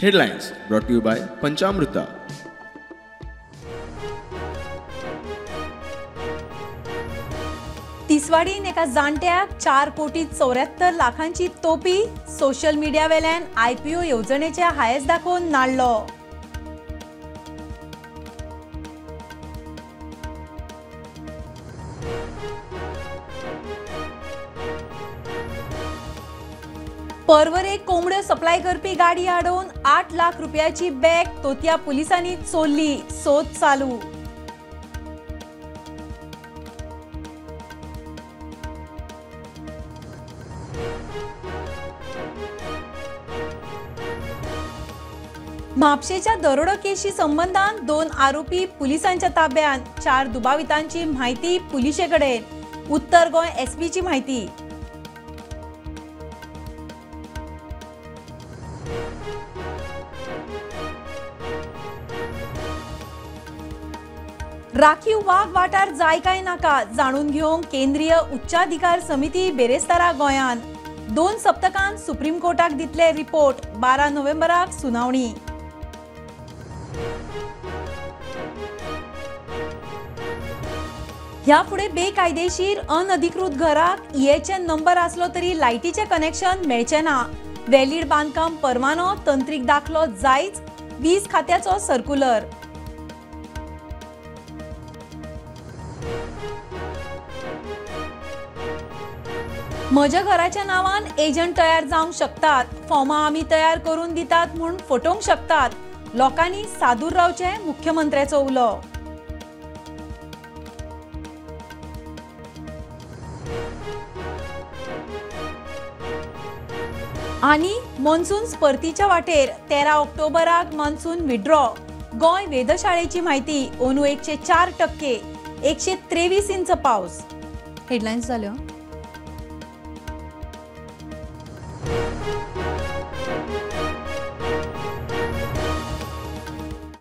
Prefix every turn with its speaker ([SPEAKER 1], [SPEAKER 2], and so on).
[SPEAKER 1] Headlines brought to you by Panchamruta.
[SPEAKER 2] तिसवाडीन एका जाणट्याक 4 कोटी 74 लाखांची तोपी सोशल मिडिया वेल्यान आयपीओ येवजणेचे हायस दाखोवन नाडलो. पर्वरे कोंबड्यो सप्लाय करपी गाडी आडोवन 8 लाख रुपयाची बॅग तोतया पुलिसांनी चोरली, सोद चालू. म्हापशेच्या दरोडो केशी संबंदान 2 आरोपी पुलिसांच्या ताब्यात, 4 दुबावितांची म्हायती पुलिशे कडेन. उत्तर गोंय एसपीची म्हायती. राखीव वाग वाठार जाय काय नाका जाणून घेवंक केंद्रीय उच्चाधिकार समिती बेरेस्तारा गोंयांत. 2 सप्तकान सुप्रीम कोर्टाक दितले रिपोर्ट, 12 नोव्हेंबराक सुनावणी. ह्या फुडें बेकायदेशीर अनधिकृत घराक EHN number आसलो तरी लायटीचें कनेक्शन मेळचें ना. व्हॅलीड बांदकाम परवानो, तंत्रीक दाखलो जायच, वीज खात्याचो सर्क्युलर. म्हज्या घराच्या नांवान एजंट तयार जावंक शकतात, फॉर्मां आमी तयार करून दितात म्हूण फटोवंक शकतात. लोकांनी सादूर रावचें, मुख्यमंत्र्याचो उलो. आनी मॉन्सून स्पर्तीच्या वाटेर 13 ऑक्टोबराक मॉन्सून विड्रॉ. गोंय वेधशाळेची म्हायती, अंदू 104%, 123 इंच पावस. हेडलायन्स जाल्यो.